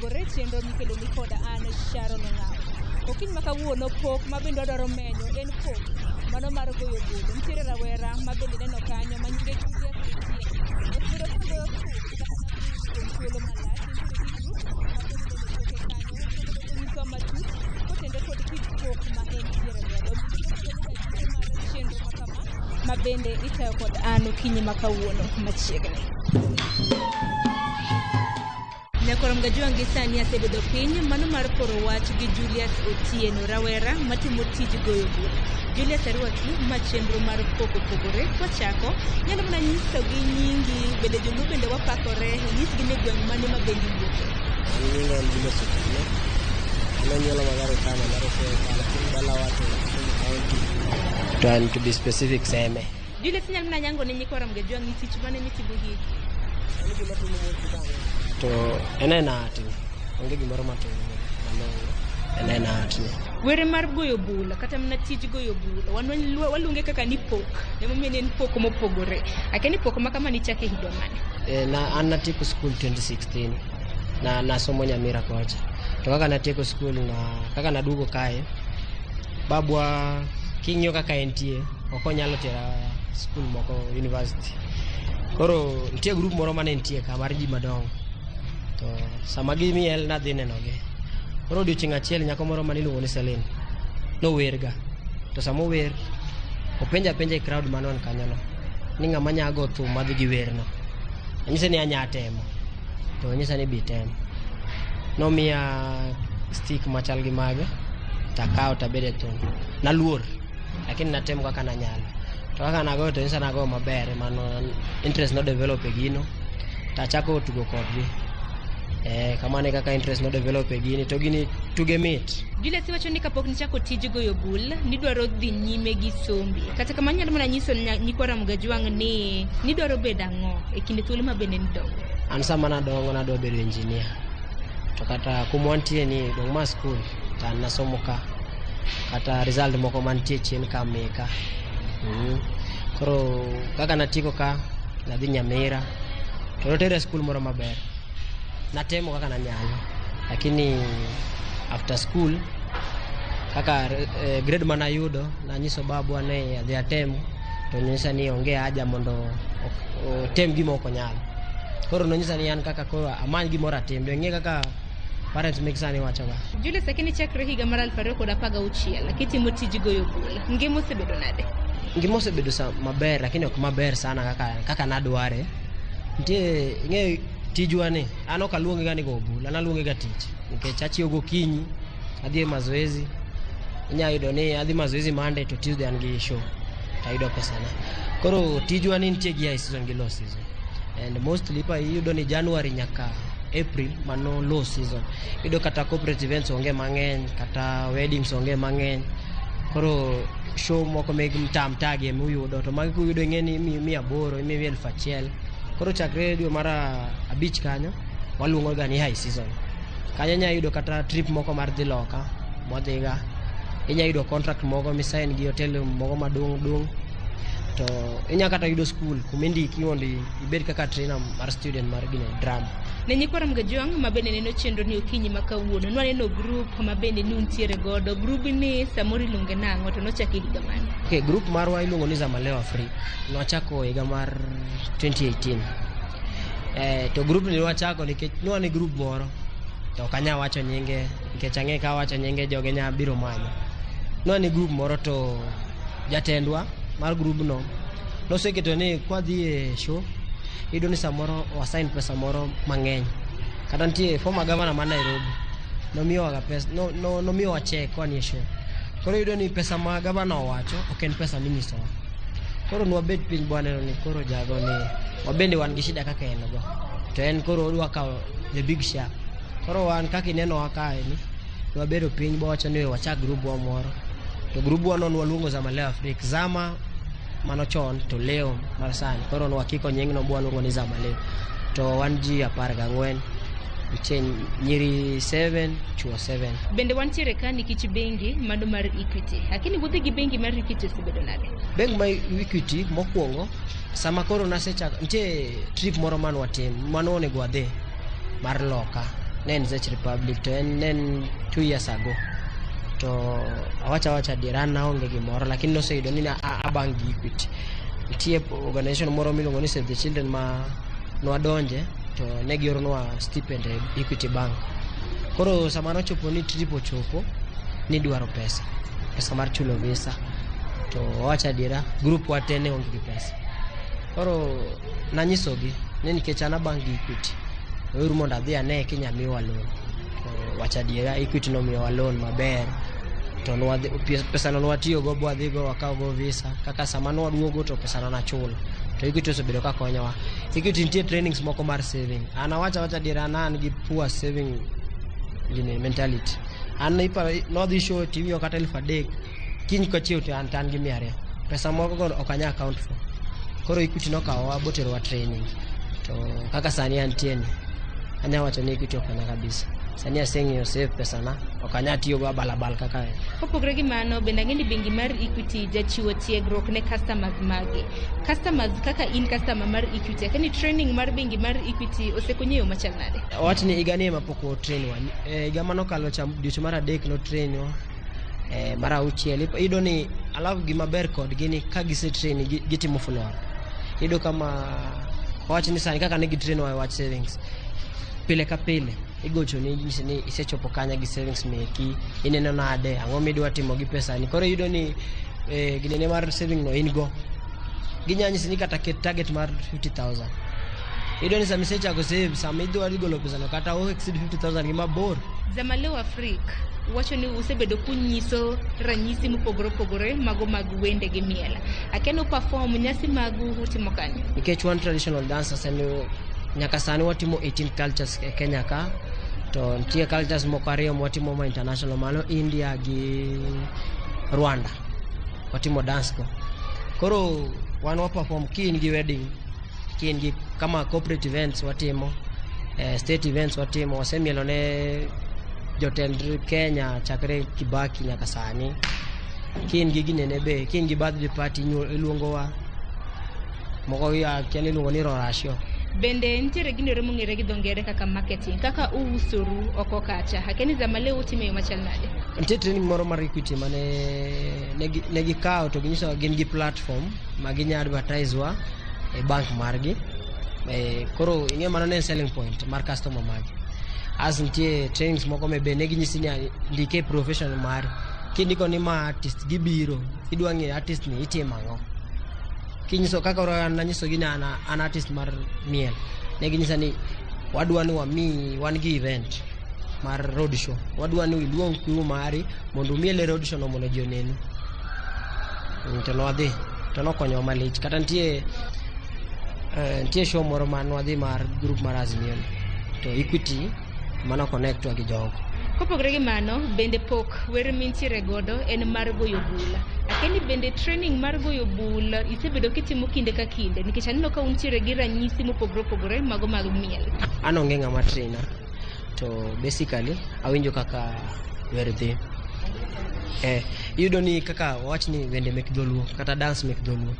mopogore chenro mikeloni koda an Sharon Ong'awo. Okinyi ma kawuono pok ma bende wadwaro menyo en pok mano mar goyo bul. Nitiere rawera ma bende ineno kanyo ma nyinge Julius Otieno. Osebedo ka goyo thum kata mana bul kuom thuolo malach. Entiere gi group ma bende ineno e toke kanyo kendo onyisowa matut kotenore kod kit pok ma entiere godo. Omiyo kendo nyaka giko mar chenro ma kama ma bende itayo kod an okinyi ma kawuono machiegni. Nyakwar Mgajuang' gi sani asebedo piny mano mar poro wach gi Julius Otieno rawera matimo tij goyo bul. Julius arwaki ma chenro mar pok opogore kwachako nyalo mana nyiso gi nyingi bende joluo bende wapakore inyisgi ni gweng' mane ma bende iwuoke. An nyinga en Julius Otieno. An anyuola Magare ka, Magare ka, lakini dalawa to Kisumu County. To and to be specific, Seme. Julius inyalo mana nyango ne nyikwa Ramogi ni tich mane mitimo hiki. An gima timo to en en art ni. Onge gimoro matimo malong'o. En en art ni. Were mar goyo bul kata mana tij goyo bul wan waluonge kaka ni pok emomiyo ne en pok mopogore. Akia ni pok ma kama nichake higa mane? E, na an natieko school 2016 na nasomo Nyamira kocha to kaka natieko school na kaka naduogo kae babwa king'iyo kaka entie ok onyalo tera school moko university koro nitie group moro mane nitie ka mar ji madongo to sama gimiel nadhi nenogi koro odiochieng' achiel nyako moro mane iluongo ni Celine nowerga to sama ower openja apenja e crowd mane wan kanyono ni ng'ama nya go thum madhi gi werno anyise ni anya temo to onyisa ni bi tem nomiya stick machal gi mage takawo tabedo e thum naluor lakini natemo kaka nanyalo to kaka nagoyo to nyisa nagoyo maber mano interest no develop e gino tachako tugo kodgi kamano e kaka interest no develop e gini to gini tuge mit. Julius iwacho ni kapok nichako tij goyo bul nidwaro dhi nyime gi sombi. Kata kamano inyalo mana nyiso nyikwa Ramogi Ajwang' ni nidwaro bedo ang'o e kinde thuolo ma bende nidongo. An sama nadongo nadwa bedo engineer to kata kuma wantie ni dong' ma school to an nasomo ka kata result moko mantie chien ka meka. Koro kaka natieko ka nadhi Nyamira to notera e school moro maber. Natemo kaka nanyalo lakini after school kaka grade manayudo nanyiso babwa ni adhi atem to nonyisa ni onge haja mondo otem gima ok onyal. Koro nonyisa ni an kaka koro amany gimoro atim. To ing'e kaka parents meg sani wachoga. Julius lakini chakre higa mar 2016 kitimo tij goyo bul, ngima osebedo nade? Ngima osebedo maber lakini ok maber sana kaka nadware. Nitie ing'e tijwa ni an ok aluonge ga ni go bul, an aluonge ga tich nikech achiew gokinyi adhi e mazoezi inya yudo ni adhi mazoezi Monday to Tuesday an gi show tayudo pesana. Koro tijwa ni nitie gi high season gi low season and mostly pa iyudo ni January nyaka April mano low season. Iyudo kata corporate events onge mang'eny kata weddings onge mang'eny. Koro show moko meg mtaa mtaa gi ema uyudo to magi kuyudo ing'e ni imiyi 800 imiyi 1000. Koro chakre dwe mar 5 kanyo waluongo ga ni high season. Kanyo inya yudo kata trip moko mar dhi loka mwadhiga. Inya yudo contract moko misign gi hotel moko madung' dung' to inya kata yudo school kuma indiki mondo ibed kaka trainer mar student mar gino drum. Ne nyikwa Ramogi Ajwang' ma bende neno chenro ni okinyi ma kawuono, nwaneno group ma bende ni untiere godo. Group ni samoro iluonge nang'o to nochake higa mane? Okay, group marwa iluongo ni Zamaleo Afrique. Nwachako higa mar 2018. To group ni nwachako nikech nwan e group moro to ok anya wacho nyinge nikech ang'e ka awacho nyinge joge nya biro manya. Nwan e group moro to jatendwa mar group no noseketo ni kwadhi e show iyudo ni samoro wasign pesa moro mang'eny. Kata nitie former governor ma Nairobi nomiyowaga pesa nomiyowa check kwanie show. Koro iyudo ni pesa ma gavana owacho ok en pesa minyisowa. Koro nwabet piny bwaneno ni koro jago ni wabende wan gi shida kaka en go. To en koro odwa kawo the big share. Koro wan kaka inenowa kae ni nwabedo piny bwawacho ni wachak group wa moro. To group wa no nwaluongo Zamaleo Afrique. Zama mano chon to leo mar sani. Koro nwakiko nying no bwaluongo ni Zamaleo. To wan ji 14. Nitie nyiri 7, chuo 7. Bende wantiere ka nikech bengi mano mar Equity. Lakini wuodhe gi bengi mar Equity osebedo nade? Bengi mar Equity mokwongo sama koro nasechako nitie trip moro mane watim mano onego wadhi mar loka. Ne en Czech Republic to en ne en 2 years ago. To awacho awacha adiera, an naonge gimoro, lakini noseyudo ni a bank gi Equity. Nitie organization moro miluongo ni Save the Children ma nwadonje to ne gioronwa stipend e Equity Bank. Koro sama nochopo ni trip ochopo, nidwaro pesa, pesa mar chulo visa. To awacho adiera, group wa te ne onge gi pesa. Koro nanyisogi ni nikech an a bank gi Equity, weuru mondo adhi ane kinya miwa loan. To wacho adiera, Equity nomiyowa loan maber to pesano nwatiyogo bwadhigo wakawogo visa. Kaka sama nwaduogo to pesano nachulo. To Equity osebedo ka konyowa. Equity nitie trainings moko mar saving. An awacho awacha adiera, an an gi poor saving gini mentality. An iparo nodhi show timiyo kata 3,000, kiny kachiew to an to an gi 200. Pesa moko go ok anyal account for. Koro Equity nokawowa boterowa training. To kaka sani antie ni, anya wacho ni Equity okonya kabisa. Sani aseng'eyo save pesana, ok anyal tiyogo abal abal kaka. Kopogore gi mano, bende ang'e ni bengi mar Equity jachiwo tiegruok ne customers mage. Customers kaka in customer mar Equity, akia ni training mar bengi mar Equity osekonyi e yo machal nade? Wach ni higani ema pok otrain wa. Higa manokalo cha dweche mar adek notrain wa. Mar auchiel iyudo ni alafu gima ber kodgi ni ka gise train gitimo follow up. Iyudo kama wach ni sani kaka ne gitrain wa e wach savings. Pile ka pile igochoni, inyisi ni isechopo kanye gi savings meki, ineno nade, ang'o midwa timo gi pesani. Koro iyudo ni ginene mar saving no in go. Ginya nyisi ni kata ket target mar 50,000. Iyudo ni sama isechako save, sama idwa golo pesano kata o exceed 50,000 gi mabor. Zamaleo Afrik wacho ni usebedo kunyiso ranyisi mopogore opogore mago mag wende gi miel. Akia ni uperform nyasi magu utimo kanye? Nikech wan traditional dancers en nyaka sani watimo 18 cultures e Kenya ka, to nitie cultures moko ariyo mwatimo ma international, mano India gi Rwanda watimo dance go. Koro wan wa perform ki in gi wedding, ki in gi kama corporate events watimo, state events watimo. Wasemielo ne jotend Kenya chakre Kibaki nyaka sani. Ki in gi ginene be, ki in gi birthday party, iluongowa moko akia ni iluongo ni rorasio. Bende nitiere gino mong'ere gi dho ngere kaka marketing, kaka uusoru oko kacha. Akia ni Zamaleo utimo e yo machal nade? Nitie training moro mar Equity mane ne gikawo to ginyisowa gin gi platform ma ginya advertise wa e bank margi. Koro ing'e mano ne en selling point mar customer magi. As nitie trainings moko me be ne ginyisi ni ndike profession mari. Kindiko ni ma artist, gibiro idwa ng'eyo artist ni itimo ang'o. Kinyiso kaka koro an nanyisogi ni an artist mar miel, ne ginyisa ni wadwa ni wamiyi, wan gi event mar road show, wadwa ni iluong crew mari mondo umiel e road show no mondo ji onenu. To nwadhi to nokonyowa malich. Kata nitie show moro ma nwadhi mar group mar Azimio ni to Equity mano connect wa gi jogo. Kopogore gi mano, bende pok wer mintiere godo en mar goyo bul. Akia ni bende training mar goyo bul isebedo kitimo kinde ka kinde, nikech aneno ka untiere gi ranyisi mopogore opogore mago mag miel. An onge ng'ama trainer, to basically awinjo kaka wer dhi. Iyudo ni kaka wawach ni wende mek dholuo kata dance mek dholuo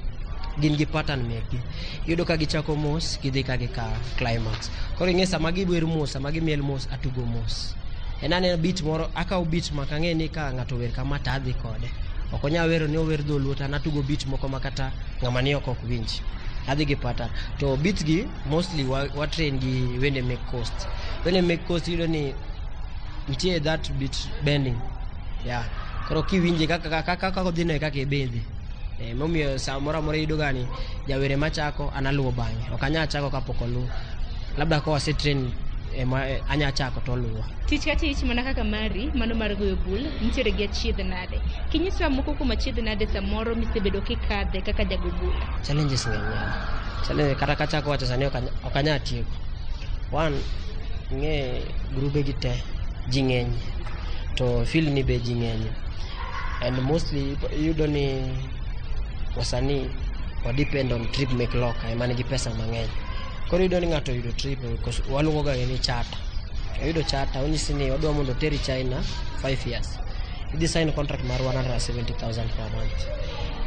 gin gi pattern mekgi. Iyudo ka gichako mos, gidhi ka gika climax. Koro ing'e sama giwer mos, sama gimiel mos, atugo mos. En aneno beat moro, akawo beat ma kang'e ni ka ng'ato wer kama to adhi kode. Ok onyal wero ni ower dholuo to an atugo beat moko ma kata ng'ama ni oko ok winj. Adhi gi pattern. To beats gi mostly wa train gi wende mek coast. Wende mek coast iyudo ni nitie that beat bending. Yeah. Koro kiwinje kaka odhi no e kaka ibedhi. Momiyo samoro amora iyudo ga ni jawere machako an aluwo bang'e. Ok anyal chako kapok oluw. Labda ka wase train ema anya chako to oluwa. Tich ka tich mana kaka mari, mano mar goyo bul, nitiere gi achiedh nade. Kinyiswa moko kuom achiedh nade samoro misebedo kikadhe kaka jago bul. Challenges ng'eny yawa. Challenge kata kachako wacho sani ok anyal tieko. One, ing'e grube gi te ji ng'eny to field ni be ji ng'eny and mostly iyudo ni wasanii wa depend on trip mek loka ema nigi pesa mang'eny. Koro iyudo ni ng'ato oyudo trip, waluongo ga ni charter. Oyudo charter, onyisi ni odwa mondo oteri China 5 years. Idhi sign contract mar 170,000 per month.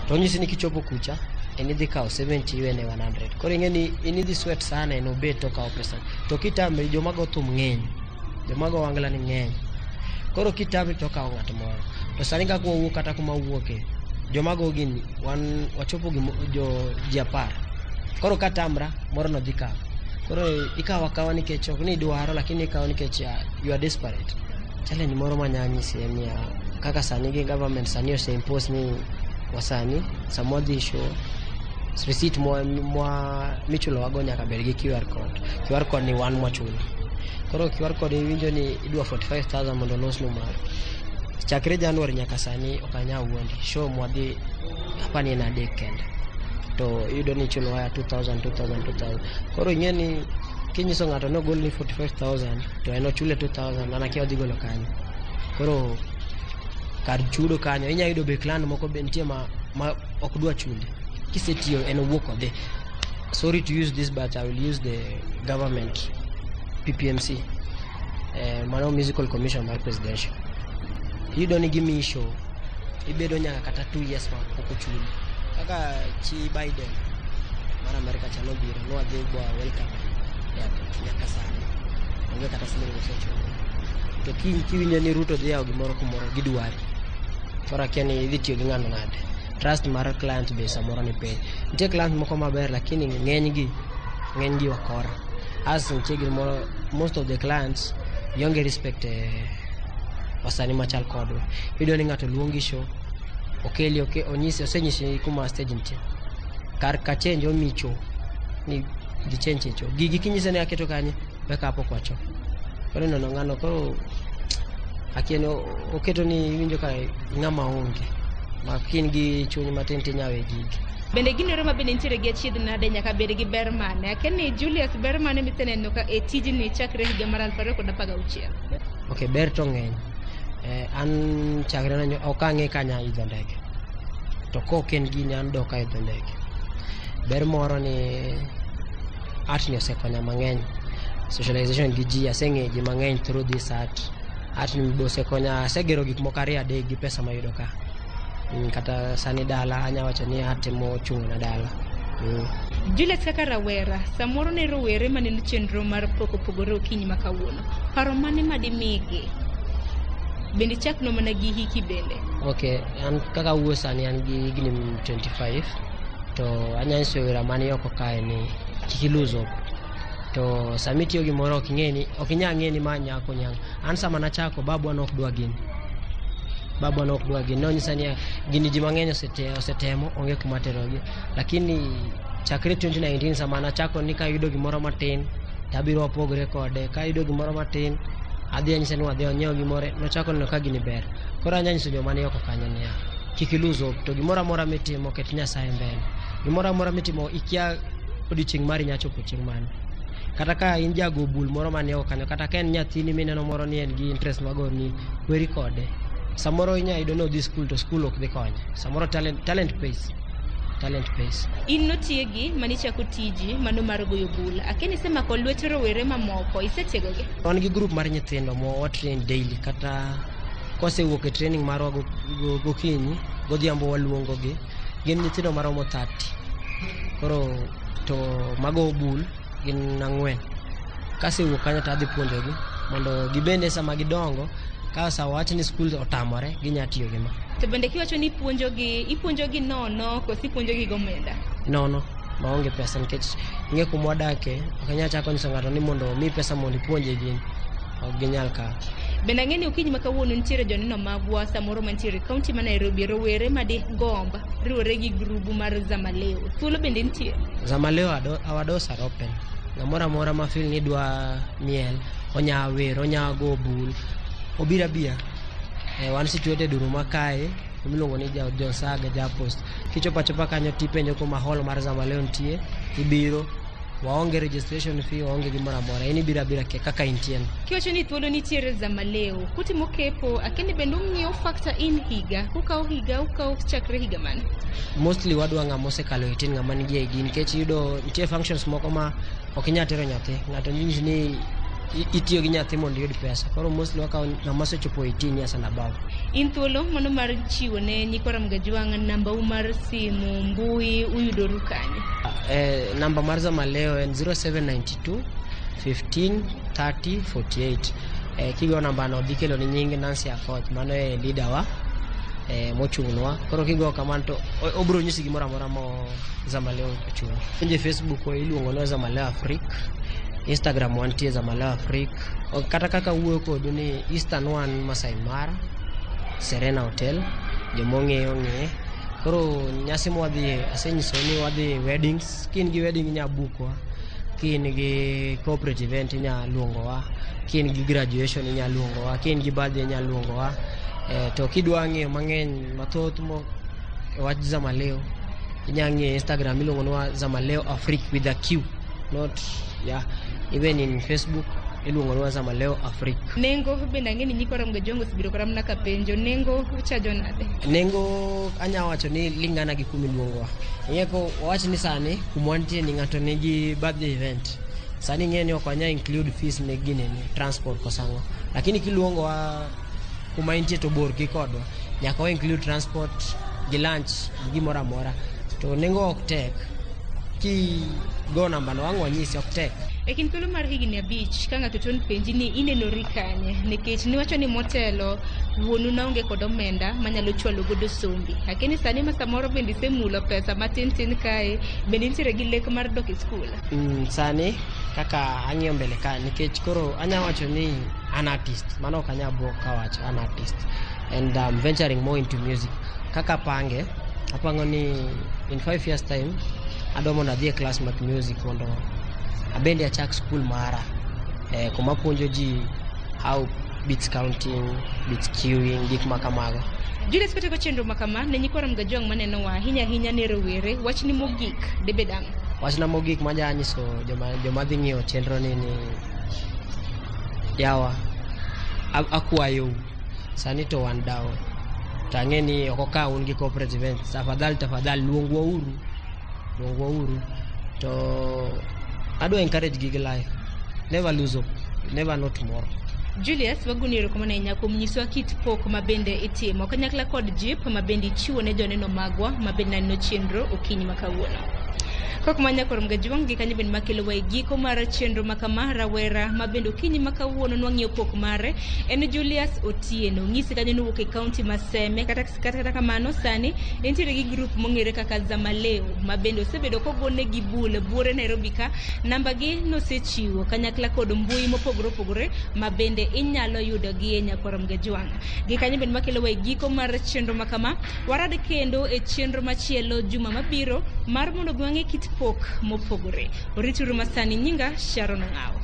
To onyisi ni kichopo kucha en idhi kawo 70, iwene 100. Koro ing'e ni in idhi sweat sana en obet to okawo pesa. To kitamri, joma go thum ng'eny. Joma go ohangla ni ng'eny. Koro kitamri to okawo ng'at moro. To sani kaka wawuok kata kuma wawuoke, joma go gini wan wachopo jo ji 10. Koro katamra, moro no dhi kawo. Koro ikawo akawa nikech ok ni idwaro, lakini ikawo nikech you are desperate. Challenge moro manya nyisi en niya, kaka sani gi government sani ose impose ni wasani sama wadhi show receipt mwa michulowago nyaka bed gi QR code. QR code ni wan mwachulo. Koro QR code iwinjo ni idwa 45,000 mondo olosnu mare. Chakre January nyaka sani ok anyal wuondi. Show mwadhi apani en 3 kende. To iyudo ni ichulowa ya 2000 2000 2000. Koro ing'e ni kinyiso ng'ato ni ogolni 45,000 to en ochule 2000 an akia odhi golo kanyo. Koro kar chudo kanyo inya yudo be client moko be nitie ma ok dwa chuli. Kisetiyo en owuok odhi. Sorry to use this but I will use the government PPMC. Mano Musical Commission mar Presidential. Iyudo ni gimiyi show ibedo nyaka kata 2 years ma pok ochuli. Kaka chi Biden mar America cha nobiro nwadhi bwa welcome airport nyaka sani onge kata siling mosechulo. To kiny kiwinjo ni Ruto dhi yawo gimoro kumoro gidwari. Koro akia ni idhi tiyo gi ng'ano nade. Trust mar client be samoro ni piny. Nitie client moko maber lakini ng'eny gi wakora. As nitie gimoro, most of the clients gionge respect wasanii machal kodwa. Iyudo ni ng'ato luongi show, okeli onyisi osenyisi kuma stage nitie. Kar ka change omiyi cho ni dhi change e cho. Gigi kinyise ni aketo kanye, we kapok wacho. Koro ineno ng'ano koro akia ni oketo ni iwinjo ka ng'ama onge. Ma kin gi chuny matin tinya we gigi. Bende ginero ma bende nitiere gi achiedh nade nyaka bed gi ber mane? Akia ni Julius ber mane miseneno ka e tijni chakre higa mar 2016? Ok, ber to ng'eny. An chakre na ok ang'e ka anya idho ndege. To kok en gini an dok aidho ndege. Ber moro ni art ni osekonya mang'eny. Socialization gi ji, aseng'eyo ji mang'eny through this art. Art ni be osekonya, asegero gik moko 2 3 gi pesa mayudo ka. Kata sani dala anya wacho ni art ema ochung'na dala. Julius kaka rawera, samoro ne rowere maneno chenro mar pok opogore okinyi ma kawuono. Paro mane madimigi? Bende chakno mana gi hiki bende? Ok, an kaka awuoyo sani an gi higni 25 to anya nyiso rawera mani oko kae ni kik i lose hope. To sama itiyo gimoro ok ing'e ni ok inyal ng'e ni ma nyako nyang'. An sama nachako babwa ne ok dwa gini. Babwa ne ok dwa gini. Nonyisa ni gini ji mang'eny osetemo onge kuma terogi. Lakini chakre 2019 sama nachako ni kayudo gimoro matin tabiro wapogre kode. Kayudo gimoro matin adhi anyise ni wadhi wanyiew gimoro. Nochako neno ka gini ber. Koro anya nyiso joma ni oko kanyo niya kik i lose hope to gimoro amora mitimo ket Nyasaye mbele. Gimoro amora mitimo ikia odiochieng' mari nya chopo chieng' mane. Kata ka in jago bul moro mani oko kanyo, kata ka en nyathini mineno moro ni en gi interest magoni, weri kode. Samoro inya yudo ni odhi skul to skul ok dhi konye. Samoro talent pays. Talent pays. In notiegi manichako tiji mano mar goyo bul. Akia ni isemako lwet rowere mamoko, isetiegogi? Wan gi group mar nyithindo ma wa train daily kata kosewuok e training marwa gokinyi, godhiambo waluongogi. Gin nyithindo maromo 30. Koro to mago bul gin 4. Kasewuok kanyo to adhi puonjogi mondo gibende sama gidongo ka sa wach ni skul otamore ginya tiyo gi ma. To bende kiwacho ni ipuonjogi nono koso ipuonjogi gomenda? Nono, maonge pesa nikech ing'e kuma wadake ok inyal chako nyiso ng'ato ni mondo omiyi pesa mondo ipuonje gini. Ok ginyal kawo. Bende ang'e ni okinyi ma kawuono nitiere joneno magwa samoro mantiere e kaunti ma Nairobi, rowere madigomb riwore gi grubu mar Zamaleo. Thuolo bende nitie? Zamaleo our doors are open. Ng'amoro amora ma feel ni dwa miel, onya wer, onya go bul, obiro abia. Wan situated Huruma kae, miluongo ni Jonsaga Japost. Kichopo achopa kanyo tipenjo kuma hall mar Zamaleo nitie, ibiro. Waonge registration fee, waonge gimoro amora. In ibiro abira kaka intie no. Kiwacho ni thuolo nitiere Zamaleo, kutimo kepo, akia ni bende ung'iyo factor in higa, kukawo higa, ukawo chakre higa mane? Mostly wadwa ng'ama osekalo 18, ng'ama nigi ID, nikech iyudo nitie functions moko ma ok inyal tero nyathi. Ng'ato nyisi ni itiyo gi nyathi mondo iyud pesa. Koro mostly wakawo ng'ama osechopo 18 years and above. In thuolo mano mar chiwo ne nyikwa Ramogi Ajwang' nambau mar simu, mbui, uyudoru kanye? Namba mar Zamaleo en 0792 15 30 48. Kigo namba no dhi kelo ni nying Nancy Akoch, mano e leader wa mochung'nwa. Koro kigo kamano to obiro nyisi gimoro amora mo Zamaleo ochung'. Donjo e Facebook iluongo ni Zamaleo Afrique, Instagram wantie Zamaleo Afrique. Kata kaka wuoyo kodu ni Eastern wan Masai Mara, Serena Hotel, jomong'eyo ng'e. Koro nyasi mwadhiye, asenyisou ni wadhi weddings. Ka in gi wedding inya book wa, ka in gi corporate event inya luongowa, ka in gi graduation inya luongowa, ka in gi birthday inya luongowa. To kidwa ng'eyo mang'eny mathoth mo e wach Zamaleo, inya ng'iyo e Instagram iluongo nwa Zamaleo Afrique with a Q, not yeah, even in Facebook iluongo nwa Zamaleo Afrique. Nengo bende ang'e ni nyikwa Ramogi Ajwang' osebedo kata mana ka penjo nengo uchajo nade? Nengo anya wacho ni lingana gi kuma iluongowa. Ing'e ko wawach ni sani kuma wantie ni ng'ato nigi birthday event. Sani ing'e ni ok wanya include fees meg ginene, transport koso ang'o. Lakini kiluongowa kuma intie to bor gi kodwa, nyaka wa include transport gi lunch gi gimoro amora. To nengo ok tek. Ki go namba no ang' wanyisi ok tek. E kind thuolo mar higni 5 ka ng'ato ton penji ni inenori kanye nikech niwacho ni motelo wuonu naonge kod omenda manyalo chwalo godo sombi. Lakini sani ma samoro bende isemulo pesa matin tin kae bende intiere gi lek mar dok e skul. Sani kaka ang'iyo mbele ka nikech koro anya wacho ni an artist, mano ok anya buok kawacho an artist and I'm venturing more into music. Kaka apange, apango ni in 5 years time adwa mondo adhi e class mag music mondo abende achak school mara kuma puonjo ji how beats counting, beats cueing, gik ma kamago. Julius koteko chenro ma kama ne nyikwa Ramogi Ajwang' manenowa ahinya ahinya ne rowere wachni mogik debed ang'o? Wachna mogik manya nyiso joma dhi ng'iyo chenro ni yawa akwayou sani to wan down to ang'e ni ok okaw un gi corporate events, tafadhali tafadhali luongwa uru, luongwa uru. To adwa encourage gi gi life, never lose hope, never know tomorrow. Julius, wagoni erokamano ahinya kuom nyisowa kit pok ma bende itimo kanyakla kod jip ma bende ichiwo ne joneno magwa ma bende naneno chenro okinyi ma kawuono. Kok manya koro Mgajwang' gi kanyo bende makelowa e giko mar chenro ma kama rawera ma bende okinyi ma kawuono nwang'iyo pok mare en Julius Otieno. Ng'isi kanyo nowuok e kaunti ma Seme kata kamano sani entiere gi grup mong'ere kaka Zamaleo ma bende osebedo kogonegi bul buore Nairobi ka namba gi nosechiwo kanyakla kod mbui mopogore opogore ma bende inyalo yudo gi e nyakwar Mgajwang'. Gi kanyo bende makelowa e giko mar chenro ma kama warad kendo e chenro machielo juma mabiro mar mondo wang'e kit pok mopogore. Orituru masani nyinga Sharon Ong'awo.